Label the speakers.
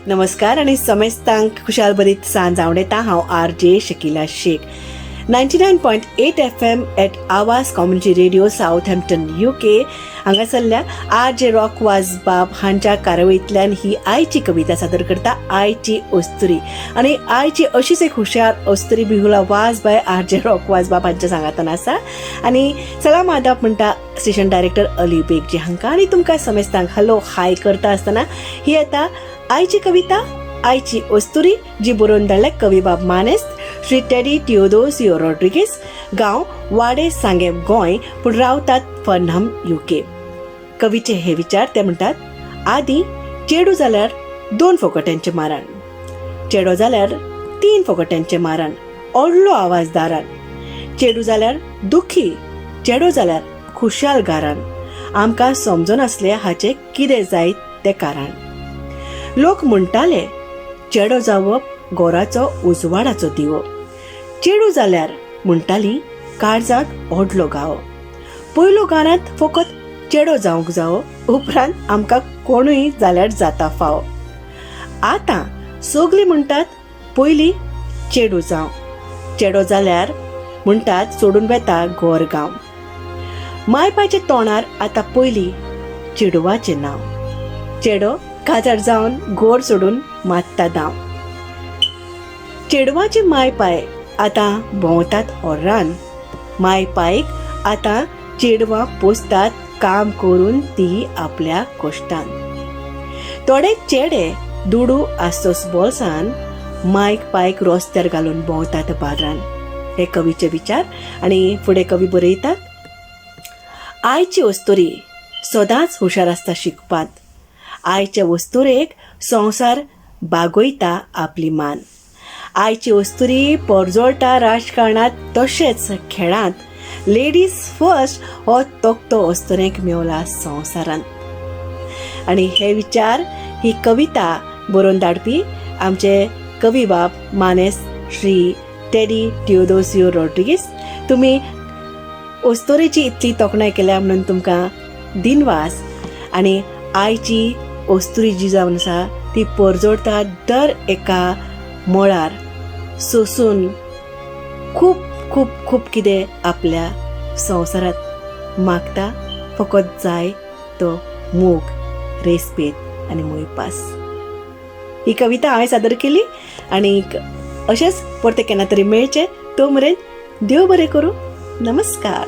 Speaker 1: नमस्कार आनी समेस्तांक खुशाल बरीत सांज आवडेता. हांव R J Shakila Shaikh, 99.8 FM at Awaaz community radio, Southampton, UK. हांगासरल्या R J rock वाज बाब हांच्या कारवाईंतल्यान ही आयची कविता सादर करता, आयची अस्तुरी. आनी आयची अशीच एक हुशार अस्तुरी Beulah Vaz by R J Rock Vaz बाब हांच्या सांगातान आसा. आनी सलाम आदाब म्हणटा स्टेशन डायरेक्टर अली बेगजी हांकां आनी तुमकां समेस्तांक हॅलो हाय करता आसतना ही येता आयची कविता, आयची अस्तुरी, जी बरोवन धाडल्या कवी बाब मानेस्त श्री टेडी टिओदोसियो रॉड्रिगीस, गांव वाडे, सांगें, गोंय, पूण रावतात फर्नहम, युके. कवीचे हे विचार. ते म्हणटात, आदी चेडू जाल्यार दोन फोकट्यांचे माराण, चेडो जाल्यार तीन फोकट्यांचे माराण, ओडलो आवाज दारान. चेडू जाल्यार दुखी, चेडो जाल्यार खुशाल घरान. आमकां समजनासलें हाचें कितें जायत तें कारण. लोक म्हणटाले, चेडो जावप गोराचो उजवाडाचो दिवो. चेडू जाल्यार म्हणटाली, काळजाक ओडलो गावो. पयलो घरांत फकत चेडो जावंक जावो, उपरांत आमकां कोणूय जाल्यार जाता फावो. आतां सगलीं म्हणटात, पयलीं चेडू जावं. चेडो जाल्यार म्हणटात, सोडून वेता गोर गांव. मायपाच्या तोंडार आतां पयलीं चेडवाचें नांव. चेडो काजार जावन गोर सोडून मात्ता धांव. चेडवाचे माय पाय आतां भोंवतात हॉर्रान. माय पायक आतां चेडवां पोसतात काम करून ती आपल्या कश्टान. थोडे चेडे दुडू आसतोस बोल्सान, मायक पायक रस्त्यार घालून भोंवतात बार्रान. हे कवीचे विचार. आनी फुडें कवी बरयतात, आयची अस्तुरी सदांच हुशार आसता शिकपांत. आयचे अस्तुरेक संवसार बागयता आपली मान. आयची अस्तुरी परजळटा राजकारणांत तशेंच खेळांत. लेडीज फर्स्ट हो तकटो अस्तुरेक मेवला संवसारांत. आनी हे विचार, ही कविता बरोवन धाडपी आमचे कवी बाब मानेस श्री टेडी टिओदोसियो रॉड्रिगीस. तुमी अस्तुरेची इतली तोखणाय केल्या म्हणून तुमकां दिनवास. आनी आयची अस्तुरी जी जावन आसा ती परजळटा दर एका मळार, सोसून खूब खूब खूब कितें आपल्या संवसारांत मागता, फकत जाय तो मोग, रेस्पेद आनी मोयपास. ही कविता हांवें सादर केली आनी अशेंच परतें केन्ना तरी मेळचें, तो मेरेन देव बरें करूं. नमस्कार.